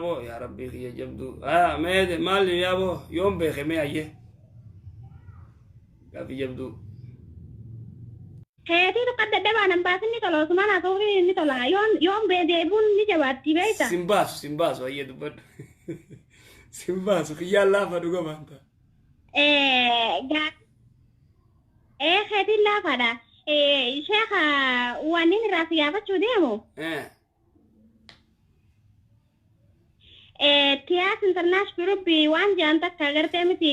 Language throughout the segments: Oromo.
Yaaboo yaa rabbii kiyya jabduu. Haa mee maal yaaboo yoom beeke mee ayyee. Gaaffii jabduu. Keetii tokko dadhabaa nan baasin ni tola osumaan haasawuu ni tola yoom yoom deebiin ni jabaatti beekta. Sin baasu sin baasu ayyee dubbadhu. Sin baasu kiyyaan laafa dhuga baanta. Keetiin laafaadha. Sheekha waan inni irraa si gaafachuu deemu. Tiyaas International Group waan jedhan takka agartee miti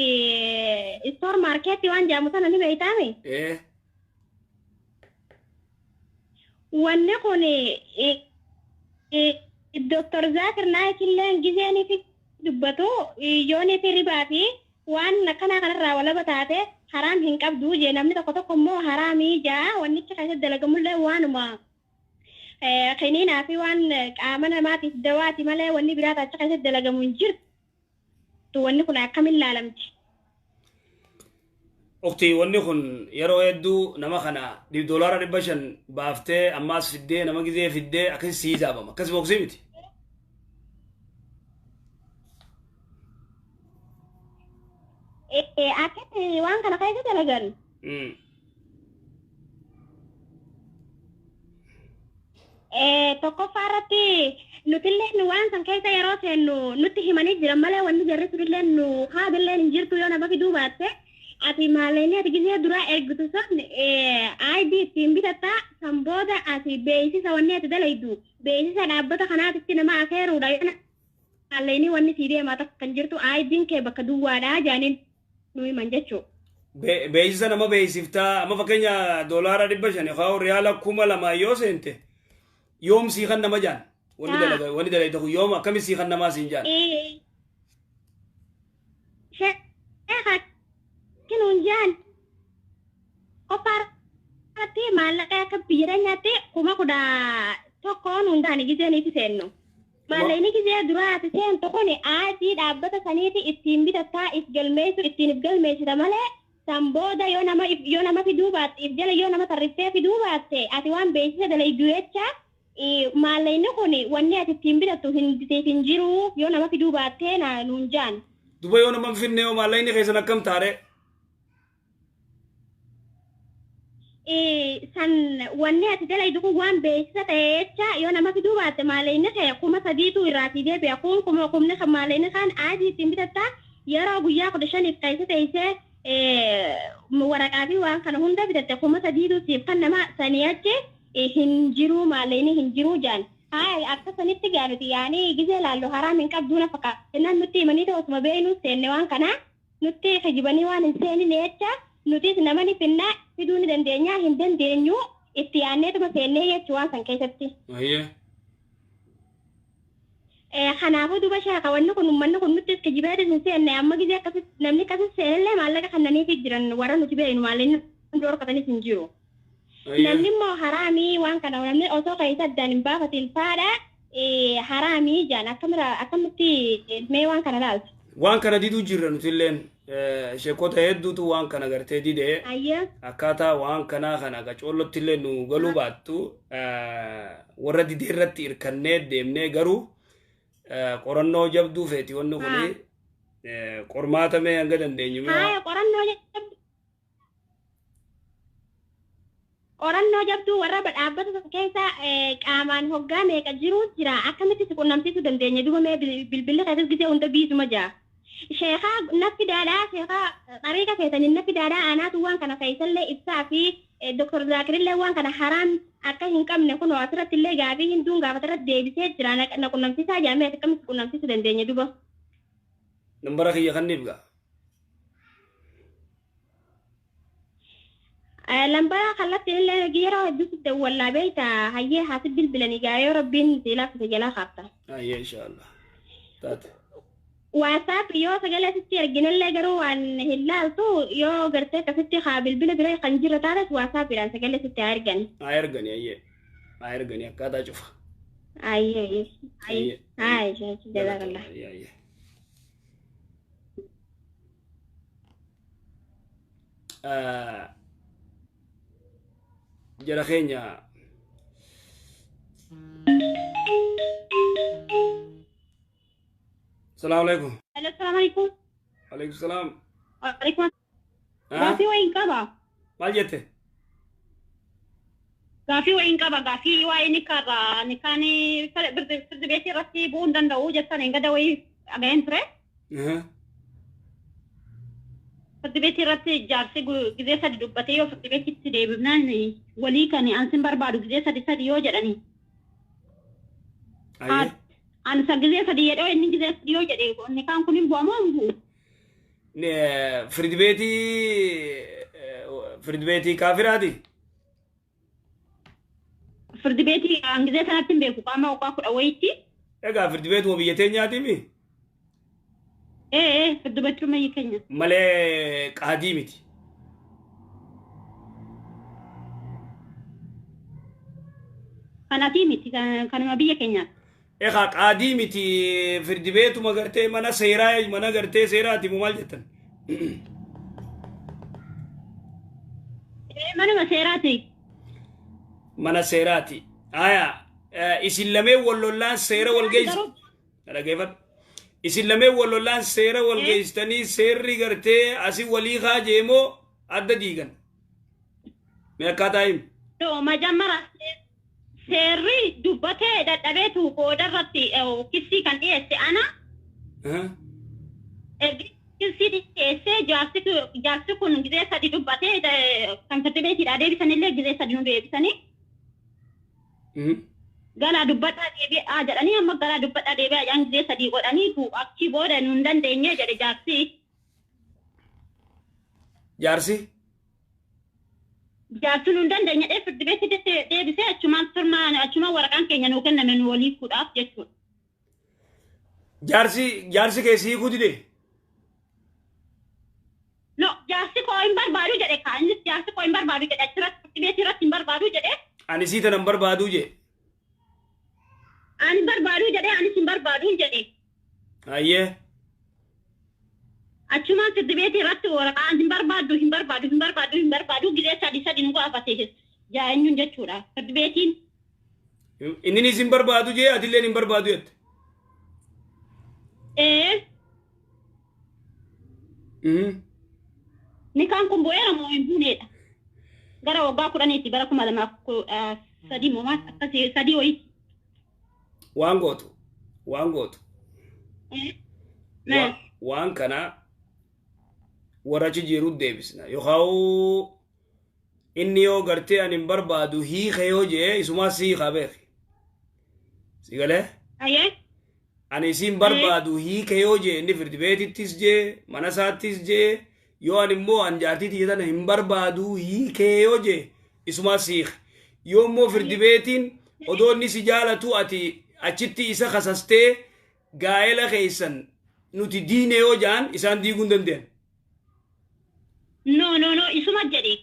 istoor maarkeetti waan jedhamu sana ni beeytaami. Wanni kun Dr. Zaakir Naayik illee gizeenii fi dubbatu yoonii fi ribaa fi waan akkanaa kanarraa walaba taate haraam hin qabdu jee namni tokko tokko immoo haraamii jaa wannichi keessatti dalagamullee waanuma kiniinaa fi waan qaama namaatiif dawaati malee wanni biraa achi keessatti dalagamu hin jirtu wanni kun akkamiin laalamti. Uktii wanni kun yeroo hedduu nama kana $500 baaftee ammaas fiddee nama gizee fiddee akkasi sii hisaabama akkas booksii miti. Akkatti waan kana keessa dalagan. Tokkoffaa irratti nutillee waan san keessa yeroo seennu nutti himanii jiran malee wanni jarri sunillee nu haadillee hin jirtu yoo nama fiduu baatte ati maallaqni ati gisee duraa ergitu sun ID ittiin bitattaa san booda ati beeksisa wanni ati dalaydu beeksisa dhaabbata kanaatitti nama afeeruudha yoo maallaqni wanni sii deemaa takka kan jirtu ID'n kee bakka duwwaadhaa jaaniin nu himan jechuudha. Beeksisa nama beeksiftaa amma fakkeenya $500 yookaan riyaala 2000 yoo seente yoom sii kan nama jaan wanni dalaga wanni dalayta kun yoom akkami sii kan namaa siin jaan. Sheekha kinuun jaan qoffaa irratti maallaqa akka biyya keenyaatti 11,000 hundaan gizeeniiti seennu. Maallaqni gizee duraa ati seentu kun aadii dhaabbata saniiti ittiin bitattaa if galmeessu ittiin if galmeessita malee san booda yoo nama fiduu baatte if jala yoo nama tarriftee fiduu baatte ati waan beeksisa dalaydu jecha maallaqni kun wanni ati ittiin bitattu hin jiru yoo nama fiduu baattee nuun jaan. Duba yoo nama finne yoo maallaqni keessan akkam taare? San wanni ati dalaydu kun waan beeksisa ta'e jecha yoo nama fiduu baatte maallaqni kee 3,000 irraa si deebi'a kun kumni kan maallaqni kan adii ittiin bitattaa yeroo guyyaa 15 keessa teessee waraqaa fi waan kana hunda bitatte 3,000 siif kan nama sanii achi hin jiru maallaqni hin jiru jaan. Haa akka sanitti gaanuti yaani gizee laallu haraam hin qabduu na fakkaata. Jennaan nutti himanii ta'u osuma beeknu seenne waan kana nutti kijibanii waan hin seenine jecha nutis nama ni finnaa fiduu ni dandeenya hin dandeenyu itti yaanneetuma seennee jechuu waan san keessatti. Kanaafuu duuba sheeka wanni kun uummanni kun nutti kijibeetis hin seenne amma gizee akkasitti namni akkasitti seenellee maallaqa kannaniifi jiran warra nuti beeknu maallaqni hundi horkatanis hin jiru. Namni immoo haraamii waan kana namni osoo keessa addaan hin baafatin faadha haraamii jaan akkamitti mee waan kana laaltu. Waan kana diduu jirra nutilleen sheekota hedduutu waan kana gartee didee akkaataa waan kanaa kana qacoollotti illee nu galuu baattu warra didee irratti hirkannee deemnee garuu qorannoo jabduu feeti wanni kuni qormaata mee hanga dandeenyu. Qorannoo jabduu warra dhaabbata keessa qaamaan hoggaa meeqa jiru jira akkamitti si qunnamsiisuu dandeenya duuba mee bilbilli keessas gisee hunda biisuma jira. Sheekaa naffi daadhaa sheekaa xariiqa keessaniin naffi daadhaa anaatu waan kana keessallee ibsaa fi Dr. Zaakirillee waan kana haraam akka hin qabne kun asirratti illee gaafii hinduun gaafatarratti deebisee jira na qunnamsiisaa jaamee akkamitti qunnamsiisuu dandeenya duuba. Nambara kiyya kan ibga. Lambara kallattiin illee yeroo hedduutti dawwallaa beekta hayyee haasi bilbilanii gaa yoo rabbiin si laaffise jalaa kaafta. Hayyee inshaallah. Taate. WhatsApp yoo sagalee sitti erginallee garuu waan hin laaltu yoo gartee akkasitti haa bilbila bira kan jirra taates WhatsAppiidhaan sagalee sitti haa ergani. Haa ergani hayyee. Haa ergani akkaataa cufa. Hayyee. Hayyee. Hayyee. Jazakallah. Hayyee. Jara keenya Salaamu alaikum. Assalamu alaikum. Alaikum salaam. Alaikum. Gaafii wayiin qaba. Maal jette? Gaafii wayiin qaba. Gaafii waa'ee nikaarraa nikaan firdi beetii irratti bu'uu hin danda'u jettan hin gada wayii dhaga'een ture. Firdi beetii irratti jaarsi gizee sadi dubbatee yoo firdi beetitti deebifnaan walii kan ansin barbaadu gizee sadi sadi yoo jedhani. Ansa gizee sadi jedhee inni gizee sadi yoo jedhe nikaan kun hin bu'amoo hin bu'u? Firdi beetii firdi beetii kaafiraati. Firdi beetii gizee sanatti hin beeku qaama waggaa 10 wayiitti. Egaa firdi beetuma biyya teenyaatiimi? Ee firdi beetuma biyya keenya. Malee qaadii miti. Kanatii miti kanuma biyya keenyaati. Egaa qaadii miti firdi beetuma gartee mana seeraa mana gartee seeraati moo maal jettan? Manuma seeraati. Mana seeraati. Aya isin lameen wal lollaan seera wal geessu. Dhaggeeffadhu. Isin lameen wal lollaan seera wal geessitanii seerri gartee asii walii kaajee moo adda diigan? Mee akkaataa himi. Majammara seerri dubbatee dadhabeetu boodarratti kissii kan dhiyeesse ana. Kissii dhiyeessee jaarsi kun gizee sadi dubbatee kan firdi beetiidhaa deebisanillee gizee sadi nu deebisanii. Galaa dubbadhaa deebi'aa jedhanii amma galaa dubbadhaa deebi'aa jedhan gizee sadi godhanii achi booda nu hin dandeenye jedhe jaarsi. Jaarsi? Jaarsi nu hin dandeenye jedhee firdi beetii deebisee achumaan firmaan achumaan waraqaan keenya nuu kenname nu walii fuudhaaf jechuudha. Jaarsi jaarsi keessi hiikuu dide? No jaarsi koo hin barbaadu jedhe kaa innis jaarsi koo hin barbaadu jedhe achirratti firdi beetii irratti hin barbaadu jedhe. Ani sii tana hin barbaadu jedhe. Ani barbaadu jedhee anis hin barbaadu jedhe. Ayyee. Achumaan firdi beetii irratti waraqaa hin barbaadu hin barbaadu hin barbaadu hin barbaadu gizee sadi sadi nu gaafate jaa'eenyuun jechuudha firdi beetiin. Inninis hin barbaadu jee atilleen hin barbaadu jette. Ee. Nikaan kun bu'eera moo hin buuneedha? Gara waggaa 10tti bara 2013 moo maal akkasii sadii wayiitti. Waan gootu waan gootu. Waan kana warra achi jiru deebisna yookaan inni yoo gartee ani hin barbaadu hiika yoo jee isumaa si hiikaa beeki. Si galee? Ani isin barbaadu hiika yoo jee inni firdi beetittis jee mana isaattis jee yoo ani immoo an jaartii tiyya tana hin barbaadu hiika yoo jee isumaa si hiika. Yoo immoo firdi beetiin odoo inni si jaalatu ati achitti isa kasastee gaa'ela keessan nuti diine yoo jaan isaan diiguu hin danda'an. No no no isuma jedhe.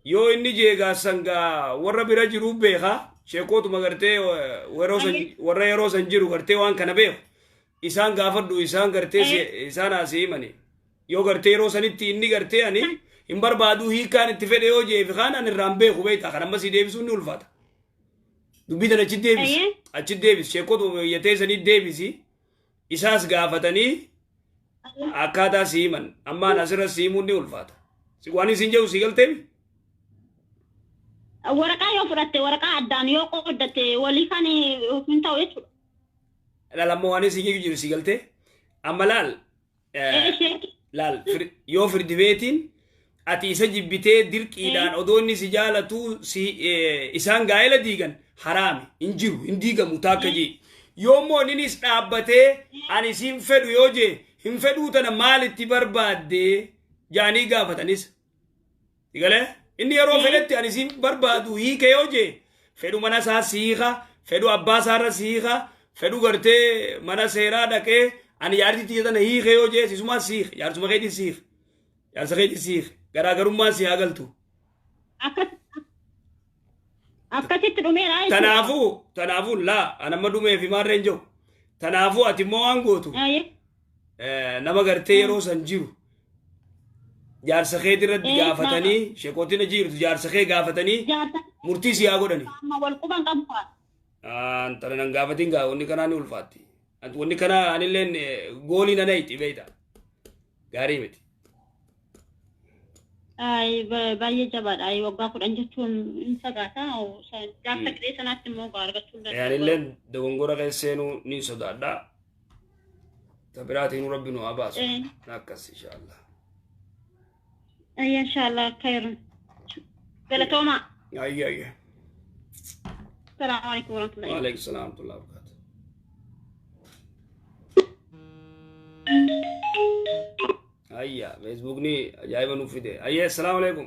Yoo inni jeegaa gaa warra bira jiru beekaa sheekootuma gartee warra yeroo san jiru gartee waan kana beeku isaan gaafadhu isaan gartee isaan asii himani. Yoo gartee yeroo sanitti inni gartee ani hin barbaadu hiikaan itti fedhe yoo jeefi kaan ani irraan beeku beektaa kan amma si deebisuun ni ulfaata. Dubbii tana achi deebisi achi deebisi sheekootuma biyyatee sanii deebisi isaas gaafatanii akkaataa si himan ammaan asirra si himuun ni ulfaata. Waan isin jedhu si galteemi? Waraqaa yoo fudhatte waraqaa addaan yoo qooddatte walii kan hin ta'u jechuudha. Laal amma waan isin jedhu jiru si galtee? Amma laal laal yoo firdi beetiin ati isa jibbitee dirqiidhaan odoo inni si jaalatu si isaan gaa'ela diigan haraami hin jiru hin diigamu taakka jee. Yoo immoo innis dhaabbatee ani siin fedhu yoo jee hin fedhuu tana maalitti barbaaddee jaanii gaafatanis. Galee? Inni yeroo fedhetti ani siin barbaadu hiike yoo jee fedhu mana isaa siika fedhu abbaa isaarra siika fedhu gartee mana seeraa dhaqee ani jaartii tiyya tana hiike yoo jee sisumaa siika jaarsuma keetii siika jaarsa keetii siika garaagarummaan si haa galtu. Akkasitti dhumeera. Tanaafuu tanaafuu laa ani amma dhumee fi maarreen jiru tanaafuu ati immoo waan gootu nama gartee yeroo san jiru jaarsa keetii irratti gaafatanii sheekootiin achi jirtu jaarsa kee gaafatanii murtii si haa godhani. Amma wal quban qabu. Tana nan gaafatiin gaa wanni kanaa ni ulfaatti. Wanni kana anilleen goolii nana itti beeyta. Gaarii miti. Baay'ee jabaadha. Waggaa 10 jechuun hin fagaata. Gaafa qixee sanaatti immoo argachuu hin danda'u. Anilleen dogongora keessa seenuu ni sodaadha. Ta biraatiin Rabbi nu haa baasu. Akkas inshaallah. Inshaallah khayr. Galatooma. Ayya ayya. Salaamu alaikum warahmatullahi. Wa alaikum salaam warahmatullahi wabarakatuh. Ayya Facebookni ajaa'iba nuuf fide. Ayya assalaamu alaikum.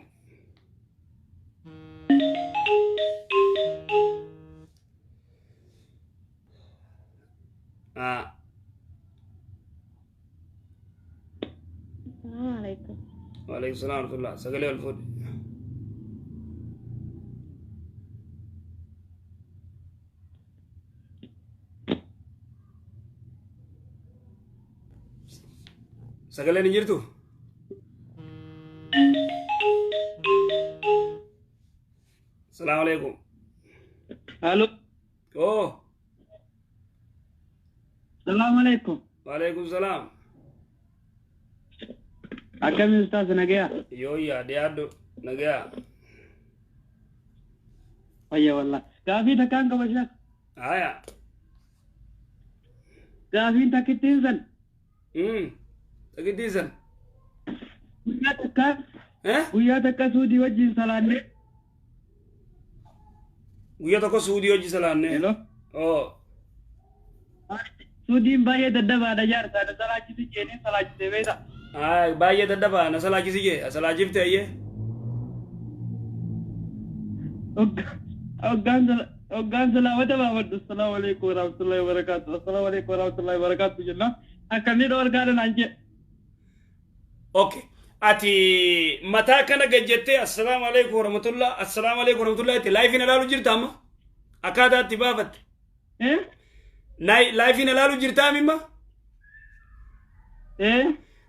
Wa alaikum salaam warahmatullah. Sagalee ol fuudhi. Sagaleen hin jirtu? Salaamu alaikum. Halo. Oh. Salaamu alaikum. Wa alaikum salaam. Akkami ustaaz nagaya? Yooyyaa dhiyaadhu nagaya. Fayya wallah. Gaafii takkaan qaba sheekh. Haya. Gaafiin takkittiin san. Takkittiin san. Guyyaa takka. Guyyaa takka suudii wajjin salaanne. Guyyaa tokko suudii wajjin salaanne. Hello. Oh. Suudiin baay'ee daddabaadha jaarsa. Na salaachisi jeenee salaachisee beekta. Baay'ee daddabaa na salaachisi jee salaachifte ayyee. Hoggaan salaamata baafadhu. Assalaamu alaikum warahmatullahi wabarakatuh. Assalaamu alaikum warahmatullahi wabarakatuh jenna. Akkamni dhoorgaadha naan jee. Okay. Ati mataa kana gajjattee assalaamu alaikum warahmatullah assalaamu alaikum warahmatullah itti laayifiin ilaalu jirta amma? Akkaataa itti baafatte. Laayifiin ilaalu jirtaa mimma?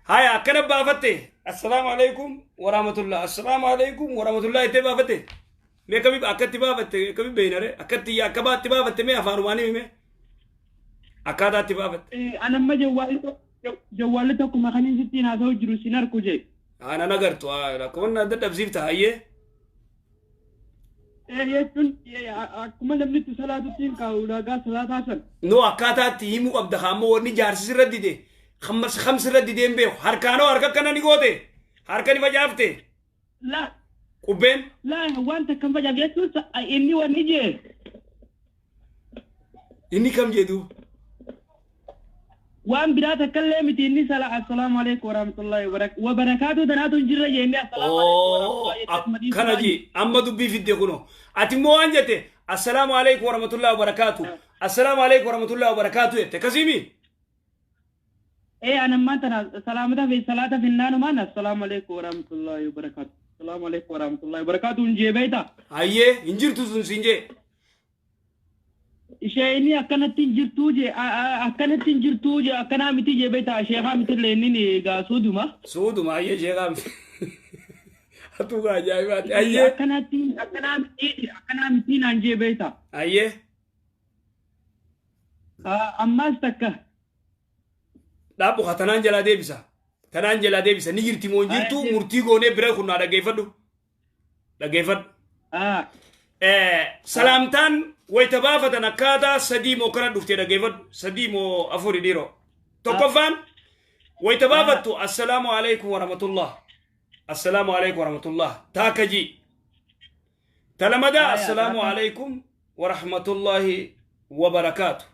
Haya akkana baafatte assalaamu alaikum warahmatullah assalaamu alaikum warahmatullah itti baafatte. Mee akkamii akkatti baafatte akkamii beeynare akkatti akka baatti baafatte mee afaanumaanii hime akkaataa itti baafatte. Anamma jawwaalli tokkuma kan inni sittiin haasa'u jiru sin arku jee. Anan agartu akkuma na dadhabsiifta hayyee. Jechuun akkuma namni itti salaatutti hin kaa'u ulaagaa salaataa san. No akkaataa itti himuu qabda ammoo wanni jaarsi sirra dide khamsirra didee hin beeku harkaanoo harka akkana ni goote harka ni facaafte. La. Qubbeen. La wanta kan facaaf jechuun inni wanni jee. Inni kam jedhu? Waan biraa takka illee miti inni sala assalaamu alaikum warahmatullahi wabarakaatu tanaatu hin jirre jee inni assalaamu alaikum. Akkana jee amma dubbii fidde kunoo ati immoo waan jette assalaamu alaikum warahmatullahi wabarakaatu assalaamu alaikum warahmatullahi wabarakaatu jette akkasiimi. Anammaan tana salaamata fi salaata finnaanumaan assalaamu alaikum warahmatullahi wabarakaatu assalaamu alaikum warahmatullahi wabarakaatu hin jee beeyta. Hayyee hin jirtu sun siin jee. Ishee inni akkanatti hin jirtuu jee akkanatti hin jirtuu jee akkanaa miti jee beektaa sheekaa miti illee inni egaa suuduma. Suuduma ayyee sheekaa miti. Atuu gaa ajaa'ibaati ayyee. Akkanatti akkanaa miti akkanaa miti naan jee beektaa. Ayyee. Ammaas takka. Dhaabbu tanaan jalaa deebisa. Tanaan jalaa deebisa ni jirti moo hin jirtu murtii goonee bira kun naa dhaggeeffadhu. Dhaggeeffadhu. Salaamtaan wayita baafatan akkaataa sadii moo kana dhuftee dhaggeeffadhu sadii moo afuri dhiiroo. Tokkoffaan wayita baafattu assalaamu alaikum warahmatullah assalaamu alaikum warahmatullah taaka ji. Talamadaa assalaamu alaikum warahmatullahi wabarakaatu.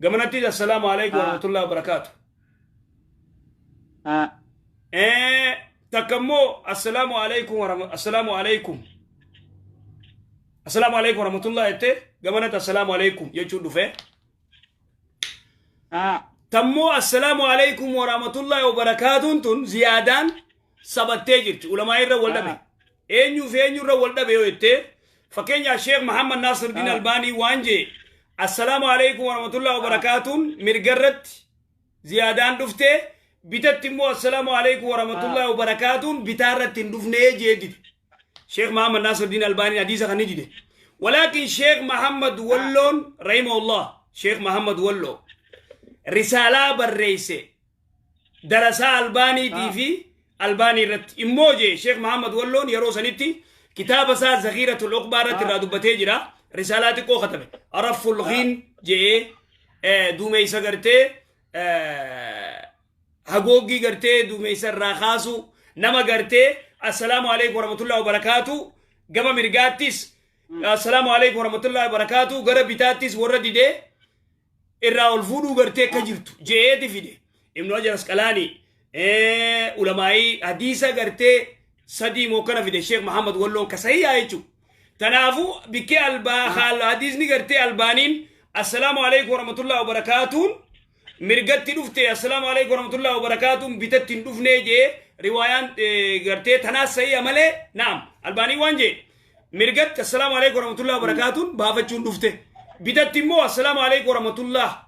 Gamanatti assalaamu alaikum warahmatullahi wabarakaatu. Takka immoo assalaamu alaikum assalaamu alaikum. Assalaamu alaikum warahmatullahi jettee gamanatti assalaamu alaikum jechuun dhufe. Tammoo assalaamu alaikum warahmatullahi wabarakaatuun tun ziyaadaan sabattee jirti. Ulamaa irra wal dhabe. Eenyuu fi eenyu irra wal dhabe yoo jettee fakkeenyaaf Sheekh Muhammad Naasir Diin Albaanii waan jee assalaamu alaikum warahmatullahi wabarakaatuun mirga irratti ziyaadaan dhuftee bitatti immoo assalaamu alaikum warahmatullahi wabarakaatuun bitaa irratti hin dhufnee jee dide. Sheekh Muhammad Naasir Diin Albaanii hadiisa kan ni dide. Walaakin Sheekh Muhammad Walloon rahimahullah Sheekh Muhammad Walloo Risaalaa barreesse darasaa Albaaniitii fi Albaanii irratti immoo jee Sheekh Muhammad Walloon yeroo sanitti kitaaba isaa Zakhiiratul Uqbaa irratti irraa dubbatee jira. Risaalaa xiqqoo katabe. Arafful Ghiin jee duumeysa gartee haguuggii gartee duumeysa irraa kaasu nama gartee assalaamu alaikum warahmatullahi wabarakaatu gama mirgaattis assalaamu alaikum warahmatullahi wabarakaatu gara bitaattis warra didee irraa ol fuudhuu gartee akka jirtu je'eeti fide. Ibnu Hajar Asqalaanii ulamaayii hadiisa gartee sadii moo kana fide Sheekh Muhammad Walloon ka sahihaa jechuudha. Tanaafuu bikkee albaa hadiisni gartee Albaaniin assalaamu alaikum warahmatullahi wabarakaatuun mirgatti dhufte assalaamu alaikum warahmatullahi wabarakaatuun bitatti hin dhufnee jee riwaayaan gartee tanaas sahiha malee naam Albaanii waan jee mirgatti assalaamu alaikum warahmatullahi wabarakaatuun baafachuun dhufte bitatti immoo assalaamu alaikum warahmatullah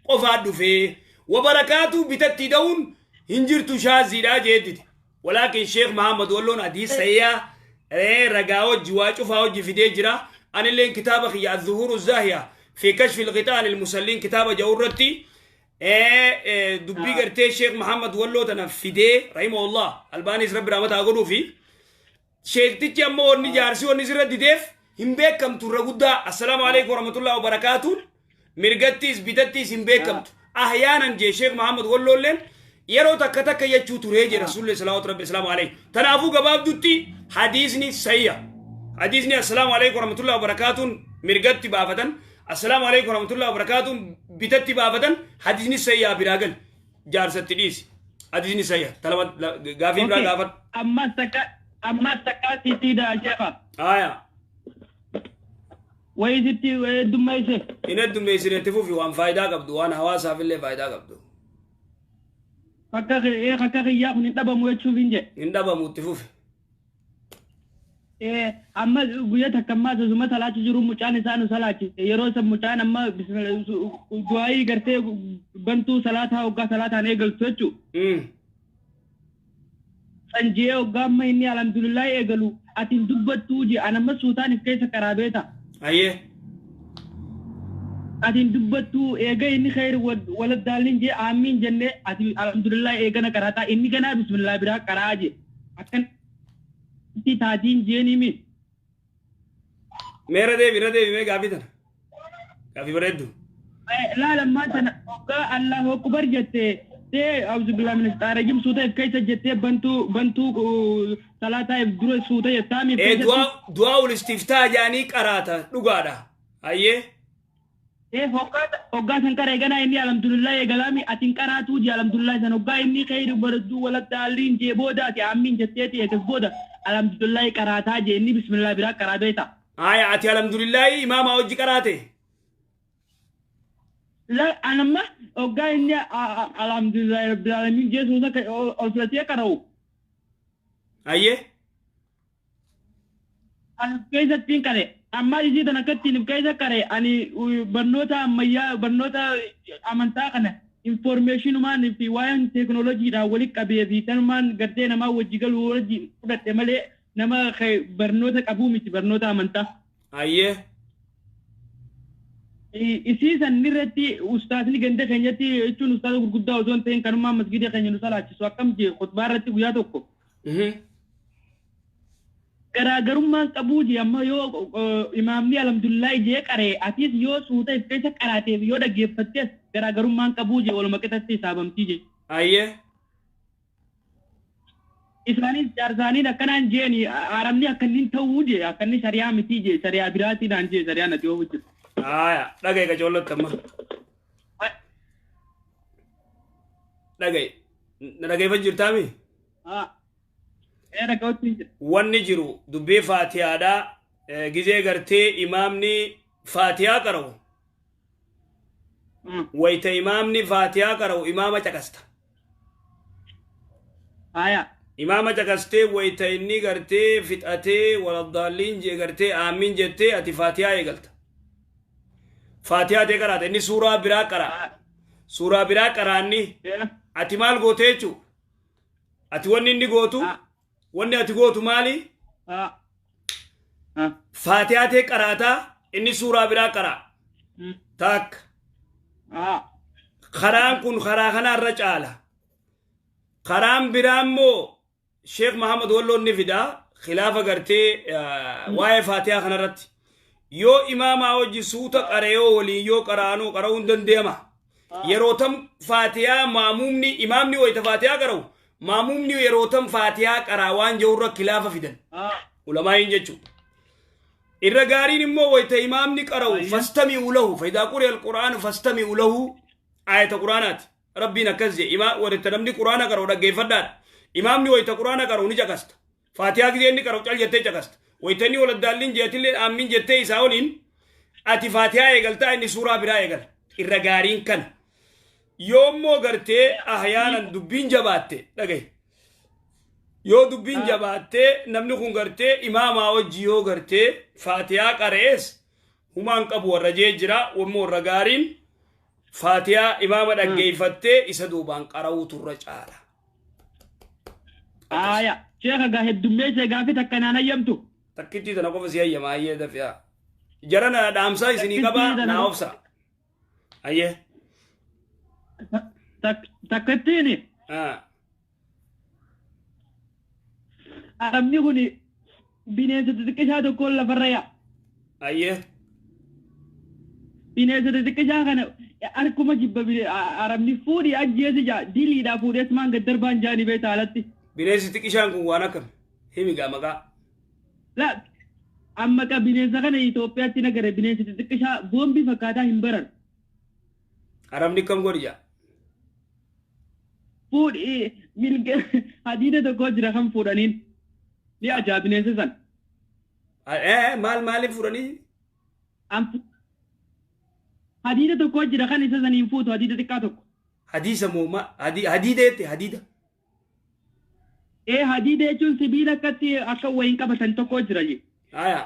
qofaa dhufee wabarakaatu bitatti da'uun hin jirtu shaaziidhaa jeettiti. Walaakin Sheekh Muhammad Walloon hadiis sahihaa ragaa hojii waa cufaa hojii fidee jira. Anilleen kitaaba kiyya Az-Zuhuru Zaahiya fi kashfi al-ghitaa lil-musalliin kitaaba jedhu irratti dubbii gartee Sheekh Muhammad Walloo tana fidee rahimahullah Albaanis rabbi rahmata haa godhuu fi sheektichi ammoo wanni jaarsi wanni sirra dideef hin beekamtu irra guddaa assalaamu alaikum warahmatullahi wabarakaatuun mirgattiis bitattiis hin beekamtu. Ahyaanan jee Sheekh Muhammad Walloolleen yeroo takka takka jechuu turee jee Rasuulli salawaatu rabbi salaamu alayhi. Tanaafuu gabaabdutti hadiisni sayya. Hadiisni assalaamu alaikum warahmatullahi wabarakaatuun mirgatti baafatan assalaamu alaikum warahmatullahi wabarakaatuun bitatti baafatan hadiisni sayyaa biraa gal jaarsatti dhiisi. Hadiisni sayya. Talama gaafii biraa gaafadhu. Ammas takka sitti sheekha. Aya. Wayii sitti heddummeesse. Hin heddummeessine itti fufi waan faayidaa qabdu waan hawaasaaf illee faayidaa qabdu. Akka kiyyaa kun hin dhabamu jechuuf hin jedhe. Hin dhabamu itti fufi. Amma guyyaa takka ammaa sosuma salaachi jiru mucaan isaa nu salaachise yeroo san mucaan amma du'aayii gartee bantuu salaataa hoggaa salaataan eegaltu jechuudha. Sanjee hoggaa amma inni alhamdulillah eegalu ati hin dubbattuu je an amma suutaan if keessa karaa beeta. Ayyee. Ati hin dubbattuu eega inni khayr waladdaalin jee aamiin jennee ati alhamdulillah eegana qaraataa inni ganaa bismillah biraa qaraa je akkan itti taatiin jeeni mi. Meera deebi irra deebi mee gaafii tana. Gaafii bareeddu. Laala ammaa tana hoggaa Allahu akbar jettee tee auzubillahi minash shaytaani rajiim suuta if keessa jettee bantuu salaataa if dura suuta jettaa mi. Du'aa ul istiftaa jaanii qaraata dhugaadha. Ayyee. Hoggaa san qara eeganaa inni alhamdulillah eegalaami ati hin qaraatuu jee alhamdulillah san hoggaa inni khayri bareedduu waladdaalliin jee booda ati aamiin jetteeti eegas booda alhamdulillah qaraataa jee inni bismillah biraa qaraa beeta. Aya ati alhamdulillah imaama hojii qaraate. La anamma hoggaa inni alhamdulillah rabbil alamin jee suuta ol filatee qara'u. Ayyee. Ani keessatti hin qare amma isii tana akkatti if keessa qare ani barnoota ammayyaa barnoota amantaa kana informeeshinumaan fi waa'een teekinooloojiidhaan walitti qabee fi tanumaan gartee namaa wajji galuu wajji fudhadhe malee nama barnoota qabuu miti barnoota amantaa. Ayyee. Isii san irratti ustaasni ganda keenyatti jechuun ustaasa gurguddaa osoo hin ta'in kanumaan masgida keenya nu salaachisu akkam jee khutbaa irratti guyyaa tokko. Garaagarummaan qabuu jee amma yoo imaamni alhamdulillah jee qaree atis yoo suuta if keessa qaraateef yoo dhaggeeffattes garaagarummaan qabuu jee waluma qixatti hisaabamtii jee. Ayyee. Isaanis jaarsaaniin akkanaan jeeni haramni akkanni ta'uu jee akkanni shari'aa miti jee shari'aa biraatiidhaan jee shari'aa nati oofu jiru. Aya dhagaye qacoollotti amma. Dhagaye na dhageeffatu jirtaami? Wanni jiru dubbii faatihaadhaa gizee gartee imaamni faatihaa qara'u. Wayita imaamni faatihaa qara'u imaama caqasta. Aya. Imaama caqastee wayita inni gartee fixatee waladdaalliin jee gartee aamiin jettee ati faatihaa eegalta. Faatihaa ta'e qaraata inni suuraa biraa qara. Suuraa biraa qaraanni ati maal goote jechuu? Ati wanni inni gootu wanni ati gootu maali? Faatihaa ta'e qaraataa inni suuraa biraa qara. Takka. Karaan kun karaa kanarra caala. Karaan biraa immoo Sheekh Mahamad Walloon ni fida khilaafa gartee waa'ee Faatihaa kanarratti. Yoo imaamaa hojii suuta qaree waliin yoo qaraanuu qara'uu hin danda'ama. Yeroo tam Faatihaa maamumni imaamni wayita Faatihaa qara'u maamumni yeroo tam Faatihaa qaraa waan jirurra khilaafa fidan. Ulamaa'iin jechuudha. Irra gaariin immoo wayita imaamni qara'u fastami'u lahu faidaa quri'a al-qur'aanu fastami'u lahu ayata quraanaati. Rabbiin akkas jedhe wayita namni quraana qara'u dhaggeeffadhaadha. Imaamni wayita quraana qara'u ni caqasta. Faatihaa gisee inni qara'u cal jettee caqasta. Wayita inni waladdaalliin jeetillee aammin jettee isaa waliin ati Faatihaa eegaltaa inni suuraa biraa eegala. Irra gaariin kana. Yoommoo gartee ahyaanan dubbiin jabaatte dhagaye. Yoo dubbiin jabaattee namni kun gartee imaamaa wajji yoo gartee Faatihaa qara'ees humaan qabu warra jee jira wammoo warra gaariin Faatihaa imaama dhaggeeffattee isa duubaan qara'uutu irra caala. Aya, sheekha gaa heddummeessee gaafi takka naan hayyamtu. Takkittii tana qofa si hayyama ayyee dafi'a. Jara na dhaamsaa isinii qabaa naa obsa. Ayyee. Takkittiini. Arabni kun bineensa xixiqqishaa tokkoon lafarra yaa'a. Ayyee. Bineensa xixiqqishaa kana harkuma jibba arabni fuudhii ajjeesi jaa diliidhaa fuudhees maan gad darbaan jaanii beektaa alatti. Bineensi xiqqishaan kun waan akkam himi gaa maqaa. La amma qa bineensa kana Itoophiyaatti nagare bineensi xixiqqishaa boombii fakkaataa hin baran. Arabni kam godhi jaa? Fuudhii milge hadiida tokko jira kan fuudhaniin ni ajaa bineensa san. Maal maaliif fuudhanii? Hadiida tokko jira kan isa saniin fuutu hadiida xiqqaa tokko. Hadiisa moo hadiida jette hadiida? Hadiida jechuun sibiila akkatti akka wayiin qabatan tokko jira je. Aya.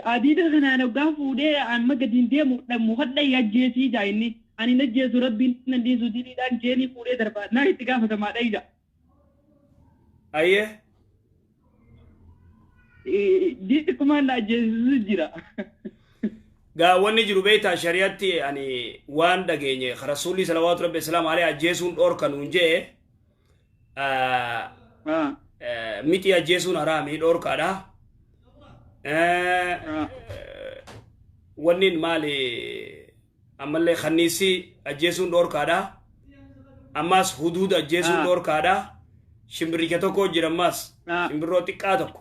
Hadiida kanaan hoggaa fuudhee amma gadi hin deemu muka ajjeesii jaa inni ani na ajjeesu rabbiin na dhiisu diliidhaan jeenii fuudhee darbaa naa itti gaafatamaa dhayida. Ayyee. Diikumaan na ajjeesisu jira. Gaa wanni jiru beektaa shari'atti ani waan dhageenye rasuulli salawaatu rabbi islaam alayhi ajjeesuun dhoorka nuun jee mixii ajjeesuun haraami dhoorkaadha. Wanni maali ammallee kanniisi ajjeesuun dhoorkaadha. Ammas huduuda ajjeesuun dhoorkaadha. Shimbirricha tokko jira ammas shimbirroo xiqqaa tokko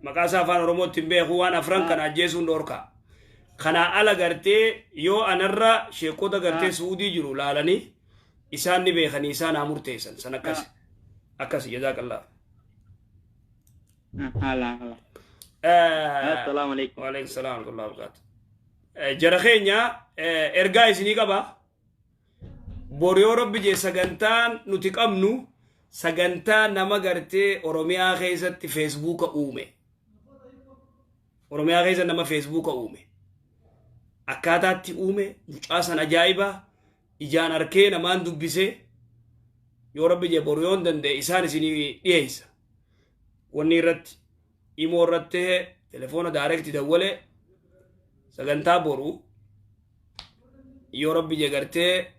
maqaa isaa afaan Oromootti hin beeku waan afran kana ajjeesuun dhoorkaa. Kana ala gartee yoo anarra sheekota gartee Suudii jiru laalanii isaan ni beekanii isaan haa murteessan san akkas akkas jazakallah. Hala hala. Assalaamu alaikum. Wa alaikum salaam wa rahmatullahi wa barakatuh. Jara keenya ergaa isinii qaba. Bor yoo rabbi jee sagantaan nuti qabnu sagantaa nama gartee Oromiyaa keessatti feesbuuka uume. Oromiyaa keessa nama feesbuuka uume. Akkaataatti uume mucaa san ajaa'ibaa ijaan arkee namaan dubbisee yoo rabbi jee boru yoo hin danda'e isaan isinii dhiyeessa. Wanni irratti imoo irratti telefoona daarekti dawwalee sagantaa boru yoo rabbi jee gartee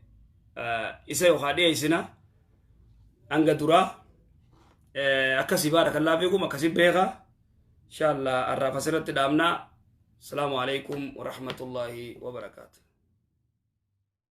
isa yookaan dhiyeessina hanga duraa akkasii baarakallaa fiikum akkasii beekaa inshallah arraaf asirratti dhaabnaa. السلام عليكم ورحمة الله وبركاته.